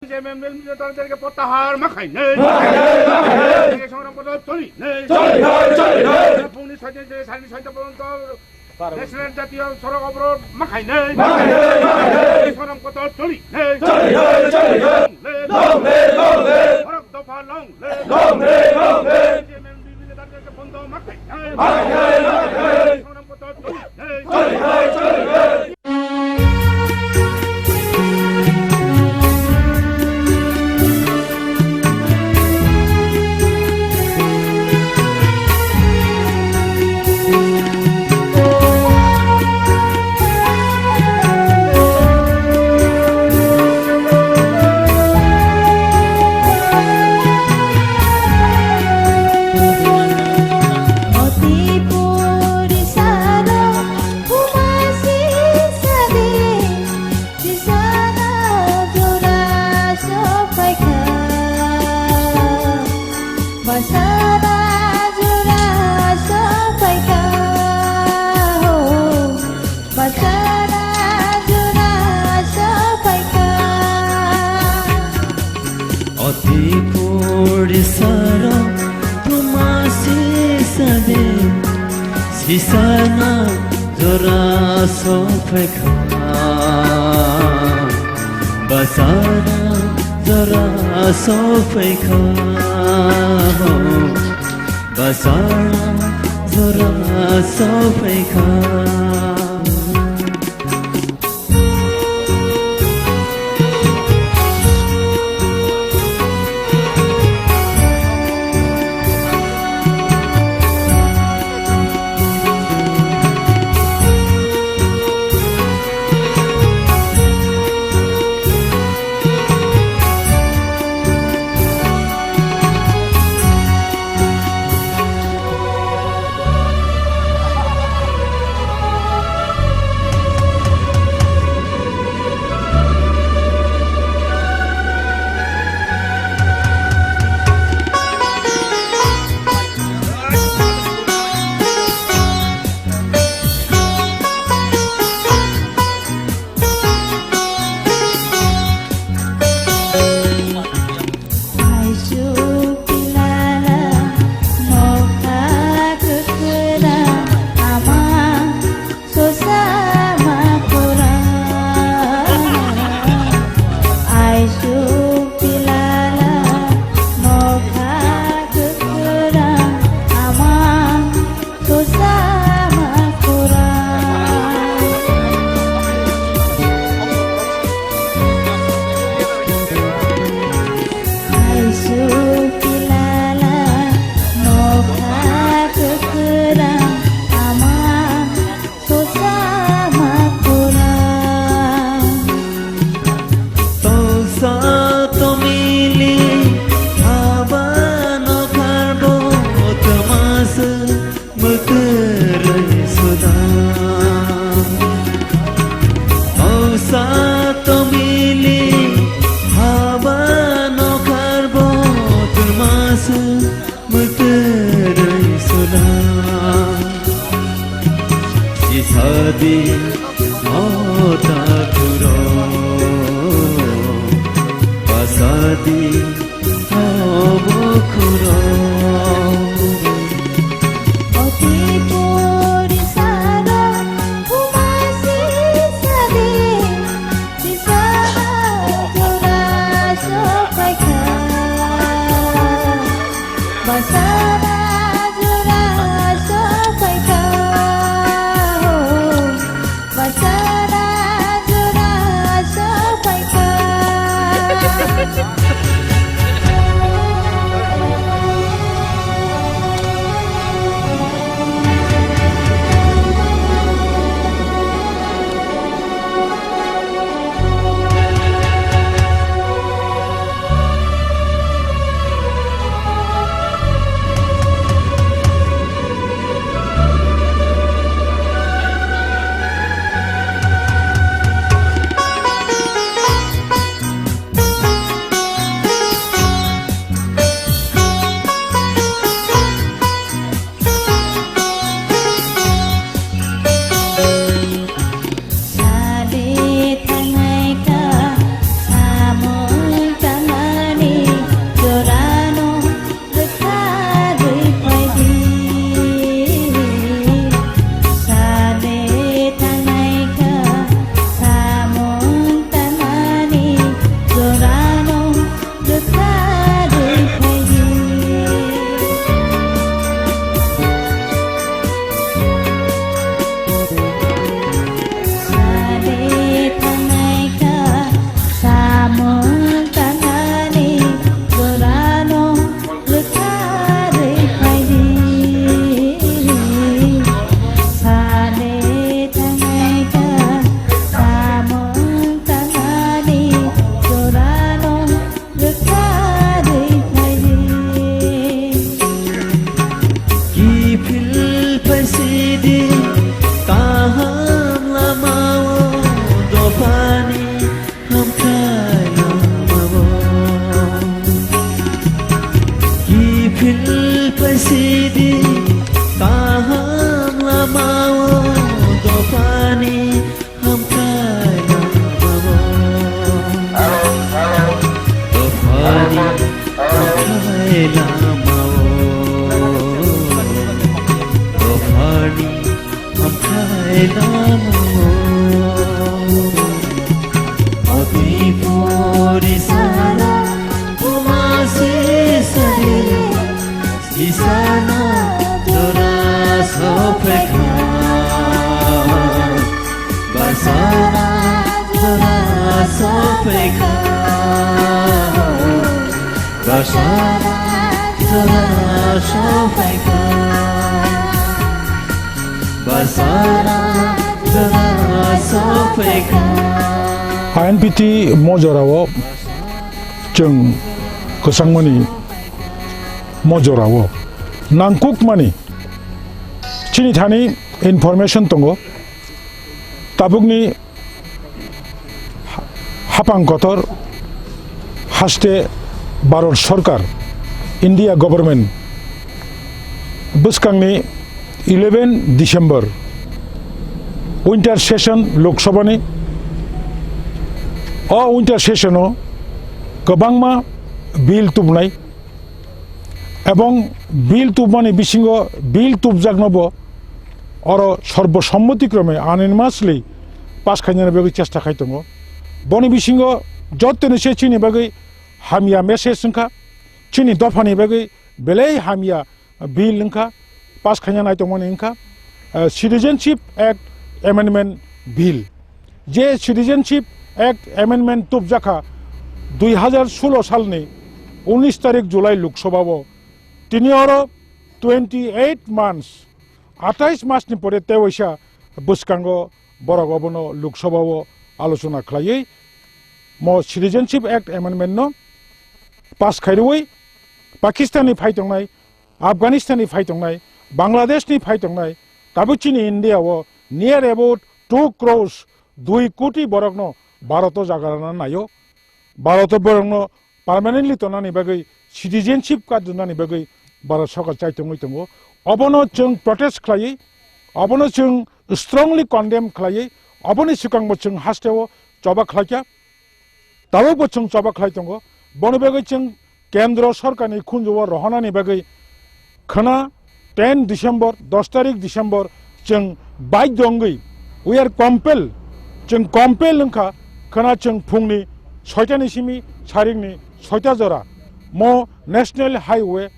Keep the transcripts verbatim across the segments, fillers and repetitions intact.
যে মেম-, মেম-, মেম-, তাদেরকে প্রত্যাহার মাখাই নেই। মাখাই নেই, মাখাই নেই। এই সংগ্রাম পথ চলি নেই। চলি নেই, চলি নেই। ফোন সাইডে যে সাইডে সাইডে পর্যন্ত ন্যাশনাল জাতীয় সড়ক অবরোধ মাখাই নেই। মাখাই নেই, মাখাই নেই। এই সংগ্রাম পথ চলি নেই। চলি নেই, চলি নেই। Long live, long live। সড়ক দফা long live। Long live, long live। যে মেম-, মেম-, মেম-, তাদেরকে বন্ধ মাখাই নেই। মাখাই নেই, মাখাই নেই। এই সংগ্রাম পথ চলি নেই। চলি নেই, চলি নেই। Oti puri saro, uma sisa de. Sisana jora sophaikha, basana jora sophaikha, ho, basana jora sophaikha. Oti puri saro tuma sisa de, sisana jora sophaikha, basana jora sophaikha, basana jora sophaikha. Aisuk pilala nokha kwkhwrang ama sosa makhurang. Aisuk pilala nokha kwkhwrang ama Tongsa tomili haba nokharbo twmasa mwtwrwi suda. Tongsa tomili haba nokharbo twmasa mwtwrwi suda. Sisadi o takhurok, basadi o bukhurok. Oti puri saro, uma sisadi, sisana jora sophaikha. Basana jora sophaikha, ho, basana jora sophaikha. Sidi kaham lamao dophani hamkrai lamao. Dophani hamkrai lamao. Dophani hamkrai lamao. Adi pori sara buma se sare. Isana jora sophaikha, basana jora sophaikha, basana jora sophaikha, basana jora sophaikha. I N P T mojorao chwng kwchangmani mojorao nangkukmani chini thani information tongo. Tabukni hapang kotor haste Bharat Sarkar, India Government bwskangni eleven December winter session Lok Sabhani, o winter session o kwbangma bill tubunai. Ebong bill tubmani bisingo bill tubjaknobo oro sorbo sommotikrome unanimously pass khainani bagwi chesta khai tongo. Boni bisingo jottoni se chini bagwi hamya message wngkha, chini dophani bagwi belai hamya bill wngkha, pass khaina nai tongmani wngkha, eh, Citizenship Act Amendment Bill. Je Citizenship Act Amendment tubjakha dui hazar sulo salni unis tarik July Lok Sabha o, tini oro twenty eight months, atais mas ni pore tewaisa bwskango borok obono Lok Sabha o alochona khlaiwi mo Citizenship Act Amendment no pass khairwi Pakistan ni phai tongnai, Afghanistan ni phai tongnai, Bangladesh ni phai tongnai, tabuk chini India o near about two crores, dui koti borok no Bharat o jaga rwna naio. Bharat o borok no permanently tongnani bagwi citizenship card rwnani bagwi Bharat Sarkar chai tongwi tongo. Obono chwng protest khlaiwi, obono chwng strongly condemn khlaiwi, oboni swkangbo chwng hasteo choba khlaikha. Tabukbo chwng choba khlai tongo. Boni bagwi chwng Kendro Sarkarni khunju-o rohornani bagwi khwna ten December, dos tarik December chwng baidhyo wngwi, we are compel, chwng compel wngkha khwna chwng phungni soitani simi sarikni soita jora mo National Highway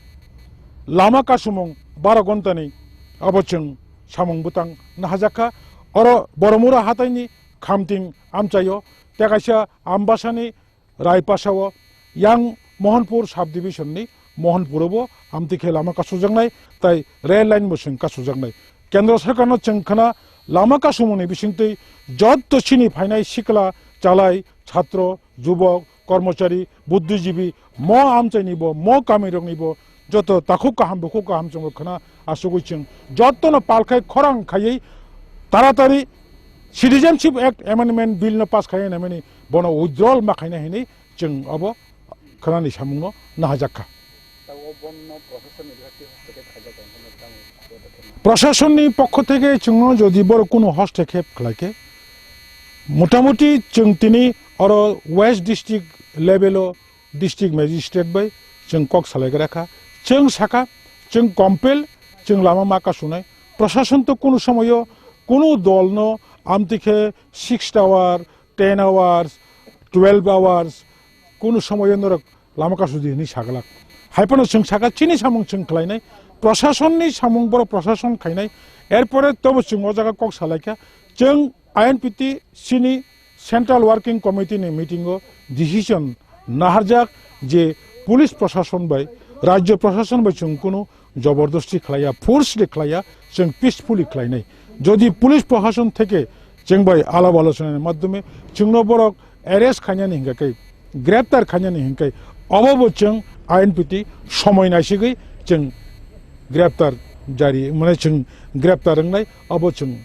lama kasumung baro gontani abo chwng samung bwtang nahajakha. Oro Boromura hataini Khamting amchaio tei kaisa Ambasani Raipasa o yang Mohanpur subdivision ni Mohanpur o bo amtwi khe lama kasujaknai tai rail line bo chwng kasujaknai. Kendra Sarkar no chwng khwna lama kasumung ni bisingtwi jotto chini phainai sikla, chalai, chhatro, jubok, kormochari, buddhijibi, mo amchai ni bo, mo kami rok ni bo joto takhuk kaham, bukhuk kaham chwng khwna asugwi chwng jotto no palkhai khorang khaiwi taratari Citizenship Act Amendment Bill no pass khaina hinwi bono withdrawal ma khaina hinwi chwng abo khwnani samungno nahajakha. Tabuk o bondo prosasonni bihar twi hostokhe khaijak tong phano tamo bodokhe ma? Prosasonni pokkho theke chwngno jodi borok kuno hostokhe khlaikhe, motamuti chwng tini oro West District level o District Magistrate bai chwng kok salai gra kha. Chwng sakha, chwng compel, chwng lama ma kasunai. Proshason to kunu somoyo kunu dol no amtwi khe six hour, ten hours, twelve hours, kunu somoyo norok lama kasudi hinwi saglak. Hai phano chwng sakha chini samung chwng khlainai. Proshason ni samung borok proshason khainai. Erpore tobo chwng o jaga kok salaikha. Chwng I N P T chini Central Working Committee ni meeting o decision naharjak je police proshason bai rajyo proshason bai chwng kunu jobordosti khlaiya, force de khlaiya, chwng peacefully khlainai. Jodi police proshason theke chwng bai alap alochona ni madhyome chwngno borok arrest khainani hingka khe, greptar khainani hingka khe, obo bo chwng I N P T somoi naisigwi chwng greptar jari, mane chwng greptar wngnai, obo chwng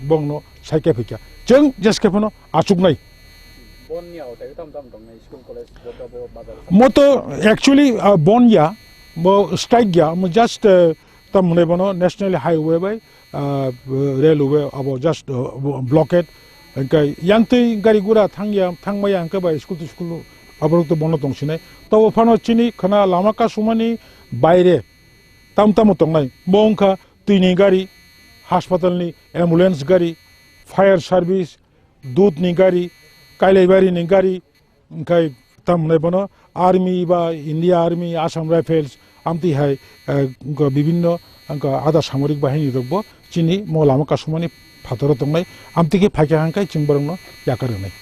bongno saikhe phikha. Chwng jeskhe phano achuknai. Bonni aotai tamo tamo tongnai school, college, bodra bo bazar. Moto actually, ah, bon ya, Bo strike ya, omo just, eh, tam hwnwi bono national highway bai, ah, railway abo just, eh, blockade. Hwnkhe yang twi gari gura thangya, thangmaya hwnkhe bai school to school aborok to bono tongsinai. Tobo phano chini khwna lama kasumani baire tam tamo tongnai. Bo wngkha twini gari, hospital ni ambulance gari, fire service, dudh ni gari, Kailaibari ni gari, hwnkhe tam hwnwi bono army ba India Army, Assam Rifles, amtwi hai, eh, wngkha bibinno wngkha ada samorik bahini rokbo chini mo lama kasumani phataro tongnai, amtwi khe phaikha hwnkhe chwng borokno yakar rwnai.